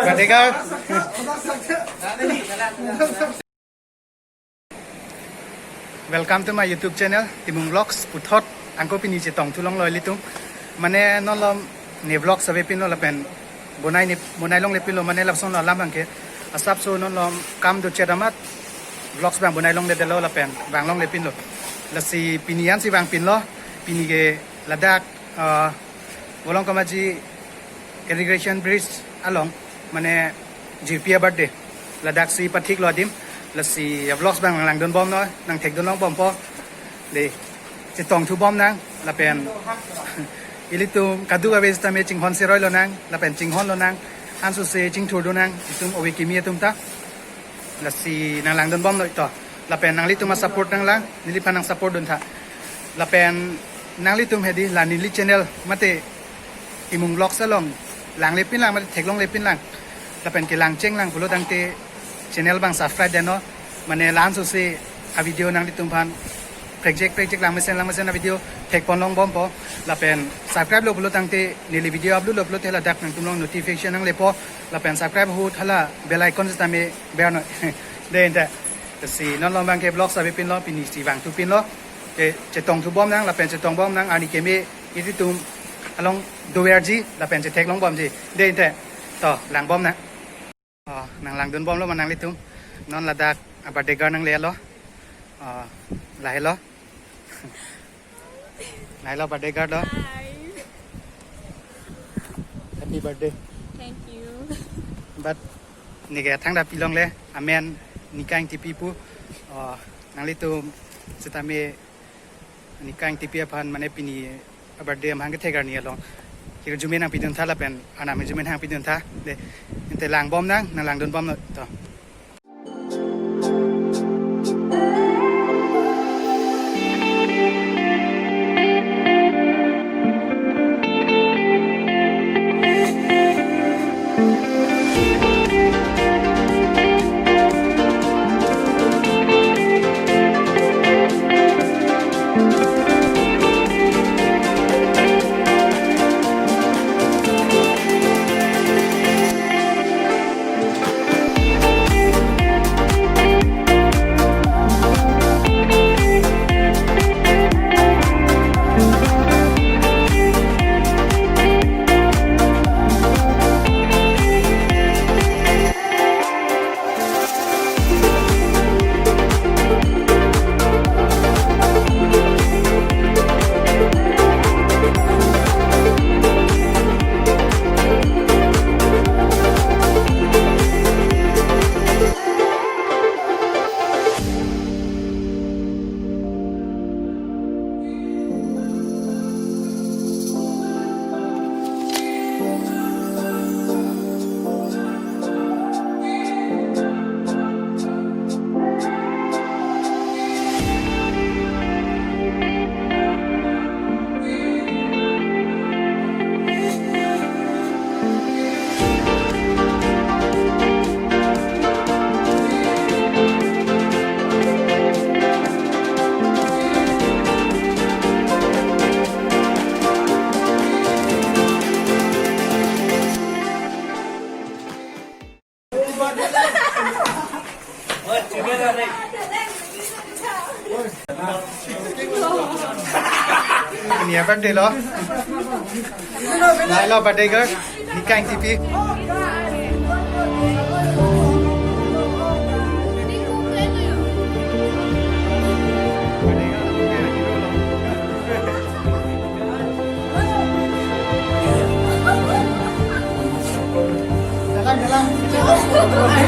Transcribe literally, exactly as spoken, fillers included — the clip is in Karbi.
Birthday girl. Welcome to my YouTube channel, Timung Vlogs. Puthot angko pini chetong thulonglo ilitum. Mane non lom ne vlogs avepinlo lapen bonai ne bonai longle pinlo, mane lapuson lo alam abangke. Asapso non lom kam do chet amat vlogs abang bonai longledetlo lapen vang longle pinlo. Lasi pini ansi vangpinlo, pini ke ladak, ah, Bolong Kamaji Irrigation Bridge along, mane jirpi a-birthday. Ladaksi pathiklo adim, lasi a-vlogs abang nang langdunbomnoi, nang thekdun longbompo. De, chetong thubomnang, lapen ilitum kadokave sitame chinghon seroilonang, lapen chinghonlonang, ansose chingthurdunang, itum ove kimi atum ta. Lasi nang langdunbomnoi to. Lapen nanglitum a-support nanglang, neliphan nang support duntha. Lapen nanglitum hedi la neli channel mate Timung Vlogs along langle pinlang mate theklongle pinlang, lapen kelang chenglang pulo tangte channel abang subscribe detnon. Mane la ansose a-video nanglitum aphan prekjek prekjek, langmesen langmesen a-video thekpon longbompo. Lapen subscribe lo pulo tangte neli video upload lo pulote ladak nangtum along notification nanglepo. Lapen subscribe ahut hala bell icon sitame bernoi. De ente. Lasi non lom abangke vlogs avepinlo, pini si vangthupinlo. Ke chetong thubomnang, lapen chetongbomnang, arni keme ilitum along doverji, lapen chetheklongbomji. De ente. To, langbomnang. Oh, nang langdunbomlo ma nanglitum. Non ladak a-birthday girl nanglelo. Oh, lahelo. Lahelo birthday girl lo. Hi. Happy birthday. Thank you. But neke thangta pilongle, amen Nika Engtipi pu. Oh, nanglitum sitame Nika Engtipi aphan mane pini a-birthday amahang kethek arni along hirjume nangpiduntha lapen arnam hirjume nangpiduntha. De, ente langbomnang, nang langdunbomnoi to. Ini apa deh lo? Lahelo birthday girl, Nika Engtipi. Jalan, jalan.